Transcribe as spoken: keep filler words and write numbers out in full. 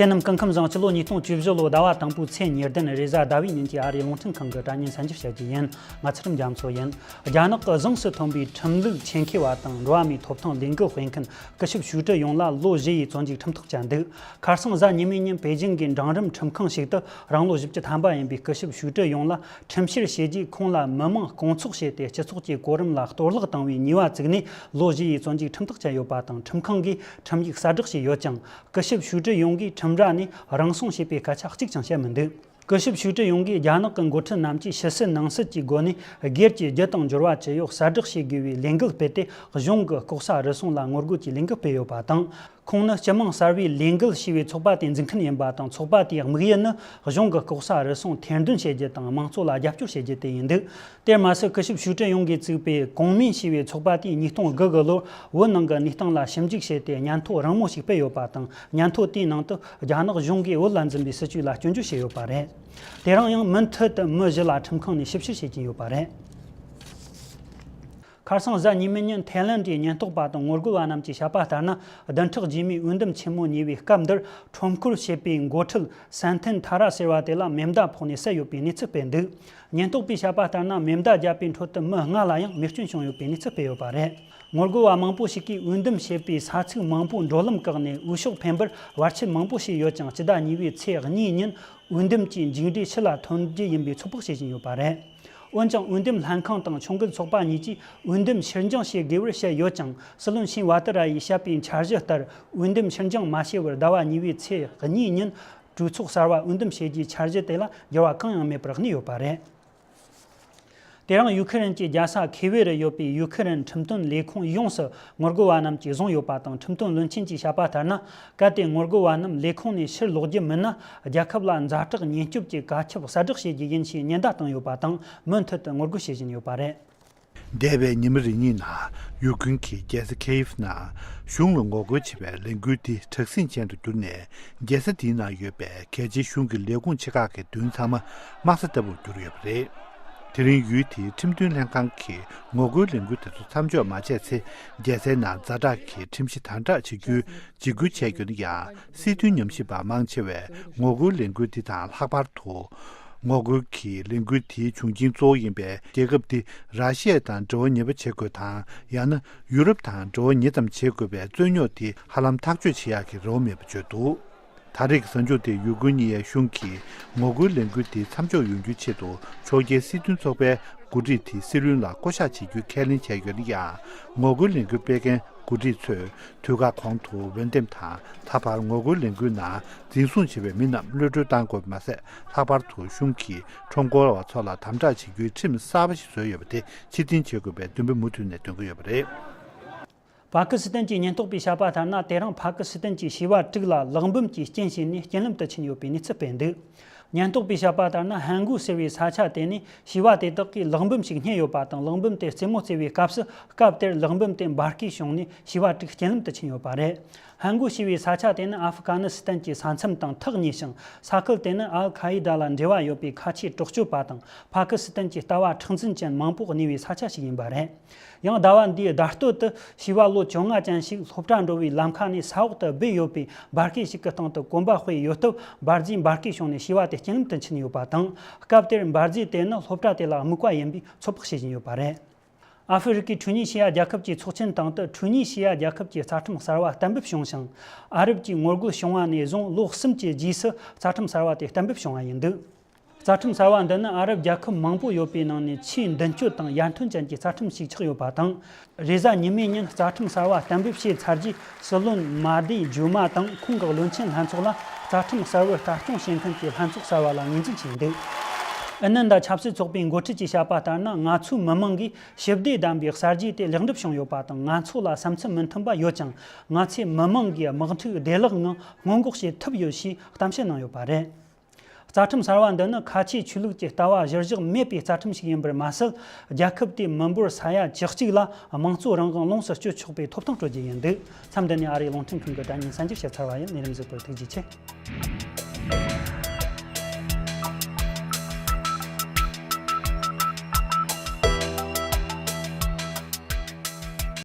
དེ་རྣམས་སྐུ་ཁམས་བཟང་། སྤྱི་ལོ་ཉིས་སྟོང་བཅུ་བཞི་ལོ་ཟླ་བ་དང་པོའི་ཚེས་ཉེར་བདུན་རེས་གཟའ་ཟླ་བའི་ཉིན་གྱི་ཨ་རིའི་རླུང་འཕྲིན་ཁང་གི་དྲ་བརྙན་གསར་འགྱུར་བཤད་རྒྱུ་ཡིན། ང་ཚེ་རིང་རྒྱ་མཚོ་ཡིན། རྒྱ་ནག་གི་གཟེངས་སུ་ཐོན་པའི་ཁྲིམས་ལུགས་ཆེད་མཁས་པ་དང་འགྲོ་བ་མིའི་ཐོབ་ཐང་ལས་འགུལ་སྤེལ་མཁན་སྐུ་ཞབས་ཞུ་ཀྲི་ཡུང་ལ་ལོ་བཞི་ཡི་བཙོན་འཇུག་ཁྲིམས་ཐག་བཅད་འདུག་ཁ་སང་གཟའ་ཉི་མའི་ཉིན་པེ་ཅིང་གི་འབྲིང་རིམ་ཁྲིམས་ཁང་ཞིག་ཏུ་རང་ལོ་བཞི་བཅུ་ཐམ་པ་ཡིན་པའི་སྐུ་ཞབས་ཞུ་ཀྲི་ཡུང་ལ་ཁྲིམས་བཤེར་བྱས་རྗེས། ཁོང་ལ་མི་མང་སྐོང་ཚོགས་བྱས་ཏེ་སྤྱི་ཚོགས་ཀྱི་གོ་རིམ་ལ་གཏོར་བརླག་བཏང་བའི་ཉེས་པ་བཙུགས་ནས་ལོ་བཞི་ཡི་བཙོན་འཇུག་ཁྲིམས་ཐག་བཅད་ཡོད་པ་དང་། ཁྲིམས་ཁང་གིས་ཁྲིམས་ཡིག་གསལ་བསྒྲགས་བྱས་ཡོད་ཀྱང་། སྐུ་ཞབས་ཞུ་ཀྲི་ཡུང་གིས་ཁྲིམས་ར་ནས་རང་སྲུང་བྱས་པའི་སྐད་ཆ་གཅིག་ཀྱང་བཤད་མི་འདུག་སྐུ་ཞབས་ཞུ་ཀྲི་ཡུང་གིས་རྒྱ་ནག་གི་འགོ་ཁྲིད་རྣམས་ཀྱིས་ཕྱི་སྲིད་ནང་སྲིད་ཀྱི་སྒོ་ནས་སྒེར་གྱི་རྒྱུ་དང་འབྱོར་བ་ཇི་ཡོད་གསལ་བསྒྲགས་བྱེད་དགོས་པའི་ལས་འགུལ་སྤེལ་ཏེ། གཞུང་གི་ལྐོག་ཟ་རུལ་སུངས་ལ་ངོ་རྒོལ་གྱི་ལས་འགུལ་སྤེལ་ཡོད་པ་དང་། ཁོང་ནི་སྤྱི་དམངས་གསར་པའི་ལས་འགུལ་ཞེས་པའི་ཚོགས་པ་དེའི་འཛིན་མཁན་ཡིན་པ་དང་། ཚོགས་པ་དེའི་དམིགས་ཡུལ་ནི་གཞུང་གི་ལྐོག་ཟ་རུལ་སུངས་ཐེར་འདོན་བྱེད་རྒྱུ་དང་། དམངས་གཙོ་ལ་རྒྱབ་སྐྱོར་བྱེད་རྒྱུ་དེ་ཡིན་འདུག་དེར་མ་ཟད། སྐུ་ཞབས་ཞུ་ཀྲི་ཡུང་གིས་བཙུགས་པའི་གོང་མིན་ཞེས་པའི་ཚོགས་པ་དེས་ཉིས་སྟོང་དགུ་གི་ལོར་བོད་ནང་གི་གནས་སྟངས་ལ་ཞིབ་འཇུག་བྱས་ཏེ། སྙན་ཐོ་རིང་མོ་ཞིག་སྤེལ་ཡོད་པ་དང་། སྙན་ཐོ་དེའི་ནང་དུ་རྒྱ་ནག་གཞུང་གིས་བོད་ལ་འཛིན་པའི་སྲིད་བྱུས་ལ་སྐྱོན་བརྗོད་བྱས་ཡོད་པ་རེད། དེ་རིང་ཡང་མུ་མཐུད་དུ་མི་བཞི་ལ་ཁྲིམས་ཁང་ནས་ཞིབ་བཤེར་བྱེད་ཀྱིན་ཡོད་པ་རེད། ཁ་སང་གཟའ་ཉི་མའི་ཉིན་ཐའི་ལན་གྱི་ཉེན་རྟོག་པ་དང་ངོ་རྒོལ་བ་རྣམས་ཀྱིས་བཤད་པ་ལྟར་ན། བདུན་ཕྲག་རྗེས་མའི་འོས་འདེམས་ཆེན་མོ་ཉེ་བའི་སྐབས་འདིར། ཁྲོམ་སྐོར་བྱེད་པའི་འགོ་ཁྲིད་སན་ཐན་ཐ་ར་ཟེར་བ་དེ་ལ་མེ་མདའ་ཕོག་ནས་བསད་ཡོད་པའི་གནས་ཚུལ་སྤེལ་འདུག་ཉེན་རྟོག་པས་བཤད་པ་ལྟར་ན། མེ་མདའ་བརྒྱབ་པའི་ཁྲོད་དུ་མི་ལྔ་ལ་ཡང་རྨས་སྐྱོན་བྱུང་ཡོད་པའི་གནས་ཚུལ་སྤེལ་ཡོད་པ་རེད། ངོ་རྒོལ་བ་མང་པོ་ཞིག་གིས་འོས་འདེམས་བྱེད་པའི་ས་ཚིགས་མང་པོ་འགྲོ་ལམ་བཀག་ནས། འོས་ཤོག་འཕེན་པར་བར་ཆད་མང་པོ་བྱས་ཡོད་ཀྱང་། སྤྱི་ཟླ་གཉིས་པའི་ཚེས་གཉིས་ཉིན་འོས་འདེམས་ཀྱི་མཇུག་འབྲས་ཕྱི་ལ་ཐོན་རྒྱུ་ཡིན་པའི་ཚོད་དཔག་བྱེད་བཞིན་ཡོད་པ་རེད། འོན་ཀྱང་། འོས་འདེམས་ལྷན་ཁང་དང་ཕྱོགས་འགལ་ཚོགས་པ་གཉིས་ཀྱིས་འོས་འདེམས་ཕྱིར་འགྱངས་བྱེད་དགོས་པར་བཤད་ཡོད་ཀྱང་། སྲིད་བློན་ཤིན་ཝ་ཏི་ར་ཡིས་བཤད་པའི་འཆར་གཞི་ལྟར། འོས་འདེམས་ཕྱིར་འགྱངས་མ་བྱས་པར་ཟླ་བ་གཉིས་པའི་ཚེས་གཉིས་ཉིན་གྲོས་ཚོགས་གསར་བ་འོས་འདེམས་བྱེད་རྒྱུའི་འཆར་གཞི་དེ་ལ་འགྱུར་བ་གང་ཡང་མེད་པར་གནས་ཡོད་པ་རེད། དེ་རིང་ཡུ་ཁི་རན་གྱི་རྒྱལ་ས་ཁེ་ཝེ་རུ་ཡོད་པའི་ཡུ་ཁི་རན་ཁྲིམས་དོན་ལས་ཁུངས་ཡོངས་སུ་ངོ་རྒོལ་བ་རྣམས་ཀྱིས་བཟུང་ཡོད་པ་དང་། ཁྲིམས་དོན་བློན་ཆེན་གྱིས་བཤད་པ་ལྟར་ན། གལ་ཏེ་ངོ་རྒོལ་བ་རྣམས་ལས་ཁུངས་ནས་ཕྱིར་ལོག་རྒྱུ་མིན་ན། རྒྱལ་ཁབ་ལ་ཛ་དྲག་ཉེན་སྐྱོབ་ཀྱི་བཀའ་ཁྱབ་གསལ་བསྒྲགས་བྱེད་རྒྱུ་ཡིན་ཞེས་ཉེན་བརྡ་བཏང་ཡོད་པ་དང་། མུ་མཐུད་དུ་ངོ་རྒོལ་བྱེད་བཞིན་ཡོད་པ་རེད། འདས་པའི་ཉི་མ་རེ་གཉིས་ནང་ཡུ་ཀུན་གྱི་རྒྱལ་ས་ཁེ་ཡིབ་ནང་གཞུང་ལ་ངོ་རྒོལ་བྱེད་པའི་ལས་འགུལ་འདི་དྲག་ཟིང་ཅན་དུ་གྱུར་ནས། རྒྱལ་ས་འདིའི་ནང་ཡོད་པའི་གལ་ཆེའི་གཞུང་གི་ལས་ཁུངས་ཆེ་ཁག་གི་མདུན་ཚང་མ་དམག་ས་ལྟ་བུར་གྱུར་ཡོད་པ་རེད། དེ་རིང་ཡུལ་དེའི་ཁྲིམས་དོན་ལྷན་ཁང་གིས་ངོ་རྒོལ་ལས་འགུལ་དེ་ཚོ་མཚམས་འཇོག་མ་བྱས་ཚེ། རྒྱལ་སའི་ནང་ཛ་དྲག་གི་ཁྲིམས་གཞི་དམ་དྲག་བྱེད་རྒྱུའི་འཇིགས་སྐུལ་བྱས་ཡོད་ན་ཡང་། སྲིད་དོན་ཉམས་ཞིབ་པ་མང་ཆེ་བས་ངོ་རྒོལ་ལས་འགུལ་འདི་དང་ལྷག་པར་དུ། ངོ་རྒོལ་གྱི་ལས་འགུལ་དེའི་འབྱུང་རྐྱེན་གཙོ་བོ་ཡིན་པའི་རྒྱལ་ཁབ་འདི་ར་ཤི་ཡ་དང་འབྲེལ་བ་ཉེ་བ་བྱེད་དགོས་དང་། ཡང་ན་ཡུ་རོབ་དང་འབྲེལ་བ་ཉེ་ཙམ་བྱེད་དགོས་པའི་རྩོད་རྙོག་དེ་ཧ་ལམ་ཐག་གཅོད་བྱེད་ཡག་གི་རེ་བ་མེད་པ་བརྗོད་འདུག་ད་རེས་ཀྱི་གཟའ་མཇུག་དེ་ཡུ་གུར་གཉིས་ཡའི་གཞུང་གིས་ངོ་རྒོལ་ལས་འགུལ་དེ་མཚམས་འཇོག་ཡོང་རྒྱུའི་ཆེད་དུ། ཕྱོགས་འགལ་སྲིད་དོན་ཚོགས་པའི་འགོ་ཁྲིད་དེ་སྲིད་བློན་ལ་བསྐོ་གཞག་བྱེད་རྒྱུའི་ཁས་ལེན་བྱས་ཡོད་ན་ཡང་། ངོ་རྒོལ་ལས་འགུལ་སྤེལ་མཁན་འགོ་ཁྲིད་ཚོས་དུས་བཀག་གོང་དུ་འོས་འདེམས་དང་། ད་བར་ངོ་རྒོལ་ལས་འགུལ་ནང་འཛིན་བཟུང་བྱས་པའི་མི་རྣམས་གློད་གྲོལ་གཏང་དགོས་པ་མ་ཟད། ལྷག་པར་དུ་གཞུང་གིས་ཁྲོམ་སྐོར་བ་ཚོ་ལ་དམ་དྲག་བྱེད་རྒྱུའི་ཁྲིམས་གསར་པ་ཞིག་བཟོས་ཡོད་པ་དེ་ཕྱིར་འཐེན་བྱེད་དགོས་པའི་འདུན་པ་མུ་མཐུད་ནས་འདོན་གྱི་ཡོད་པ་རེད། པ་ཀི་སི་ཐན་གྱི་ཉེན་རྟོག་པས་བཤད་པ་ལྟར་ན། དེ་རིང་པ་ཀི་སི་ཐན་གྱི་བྱིས་པ་དྲུག་ལ་ལག་འབུམ་གྱིས་རྐྱེན་བྱས་ནས་རྐྱེན་ལམ་དུ་ཕྱིན་ཡོད་པའི་གནས་ཚུལ་སྤེལ་འདུག་ཉེན་རྟོག་པས་བཤད་པ་ལྟར་ན། ཧན་གུ་ཟེར་བའི་ས་ཆ་དེ་ནས་བྱིས་པ་དེ་དག་གིས་ལག་འབུམ་ཞིག་རྙེད་ཡོད་པ་དང་། ལག་འབུམ་དེ་རྩེད་མོ་རྩེ་བའི་སྐབས་སུ། སྐབས་དེར་ལག་འབུམ་དེ་འབར་གས་བྱུང་ནས་བྱིས་པ་དྲུག་རྐྱེན་ལམ་དུ་ཕྱིན་ཡོད་པ་རེད། ཧན་གུ་ཞེས་པའི་ས་ཆ་དེ་ནི་ཨ་ཧྥུ་ཀ་ནི་སི་ཐན་གྱི་ས་མཚམས་དང་ཐག་ཉེ་ཞིང་། ས་ཁུལ་དེ་ནི་ཨལ་ཁ་ཨི་ད་ལ་འབྲེལ་བ་ཡོད་པའི་ཁ་ཆེའི་དྲག་སྤྱོད་པ་དང་། པ་ཀི་སི་ཐན་གྱི་ལྟ་བ་མཁྲེགས་འཛིན་ཅན་མང་པོ་གནས་པའི་ས་ཆ་ཞིག་ཡིན་པ་རེད། ཡང་ཟླ་བ་འདིའི་ཟླ་སྟོད་དུ་བྱིས་པ་ལོ་བཅོ་ལྔ་ཅན་ཞིག་སློབ་གྲྭ་འགྲོ་བའི་ལམ་ཁ་ནས་ས་འོག་ཏུ་སྦས་ཡོད་པའི་འབར་གས་ཤིག་གི་སྟེང་དུ་གོམ་པ་སྤོས་ཡོད་སྟབས། འབར་རྫས་འབར་གས་བྱུང་ནས་བྱིས་པ་དེ་རྐྱེན་ལམ་དུ་ཕྱིན་ཡོད་པ་དང་། སྐབས་དེར་འབར་རྫས་དེ་ནི་སློབ་གྲྭ་དེ་ལ་དམིགས་པ་ཡིན་པའི་ཚོད་དཔག་བྱེད་བཞིན་ཡོད་པ་རེད། ཨ་ཧྥེ་རི་ཁའི་ཁྲུ་ནི་ཤི་ཡ་རྒྱལ་ཁབ་ཀྱི་ཚོགས་ཆེན་སྟེང་དུ་ཁྲུ་ནི་ཤི་ཡ་རྒྱལ་ཁབ་ཀྱི་རྩ་ཁྲིམས་གསར་བ་གཏན་འབེབས་བྱུང་ཞིང་། ཨ་རབ་ཀྱི་ངོ་རྒོལ་བྱུང་བ་ནས་བཟུང་ལོ་གསུམ་གྱི་རྗེས་སུ་རྩ་ཁྲིམས་གསར་བ་དེ་གཏན་འབེབས་བྱུང་བ་ཡིན་འདུག་རྩ་ཁྲིམས་གསར་བ་འདི་ནི་ཨ་རབ་རྒྱལ་ཁབ་མང་པོ་ཡོད་པའི་ནང་ནས་ཆེས་མདུན་སྐྱོད་དང་ཡར་ཐོན་ཅན་གྱི་རྩ་ཁྲིམས་ཤིག་ཆགས་ཡོད་པ་དང་། རེས་གཟའ་ཉི་མའི་ཉིན་རྩ་ཁྲིམས་གསར་བ་གཏན་འབེབས་བྱས་ཚར་རྗེས། སྲིད་བློན་མ་དི་ཇུ་མ་དང་ཁོང་གི་བློན་ཆེན་ལྷན་ཚོགས་ལ་རྩ་ཁྲིམས་གསར་བར་ལྟ་སྐྱོང་བྱེད་མཁན་གྱི་ལྷན་ཚོགས་གསར་བ་ལ་ངོས་འཛིན་བྱས་འདུག་ཨི་ནན་ད་ཆབ་སྲིད་ཚོགས་པའི་འགོ་ཁྲིད་ཀྱིས་བཤད་པ་ལྟར་ན། ང་ཚོའི་མི་མང་གིས་ཞི་བདེ་ལྡན་པའི་གསར་བརྗེ་དེ་ལེགས་འགྲུབ་བྱུང་ཡོད་པ་དང་། ང་ཚོ་ལ་བསམ་ཚུལ་མི་མཐུན་པ་ཡོད་ཀྱང་། ང་ཚོས་མི་མང་གི་དམག་འཁྲུག་བདེ་བླག་ངང་སྔོན་འགོག་བྱེད་ཐུབ་ཡོད་ཞེས་གཏམ་བཤད་གནང་ཡོད་པ་རེད། རྩ་ཁྲིམས་གསར་བ་འདི་ནི་ཁ་ཆེའི་ཆོས་ལུགས་ཀྱི་ལྟ་བ་གཞིར་བཞག་མེད་པའི་རྩ་ཁྲིམས་ཤིག་ཡིན་པར་མ་ཟད། རྒྱལ་ཁབ་དེའི་མི་འབོར་ས་ཡ་བཅུ་གཅིག་ལ་དམངས་གཙོའི་རང་དབང་ལོངས་སུ་སྤྱོད་ཆོག་པའི་ཐོབ་ཐང་སྤྲོད་རྒྱུ་ཡིན་འདུག་མཚམས་འདི་ནས་ཨ་རིའི་རླུང་འཕྲིན་ཁང་གི་དྲ་བརྙན་གསར་འགྱུར་བཤད་ཚར་བ་ཡིན། ལས་རིམ་གཟིགས་པར་ཐུགས་རྗེ་ཆེ།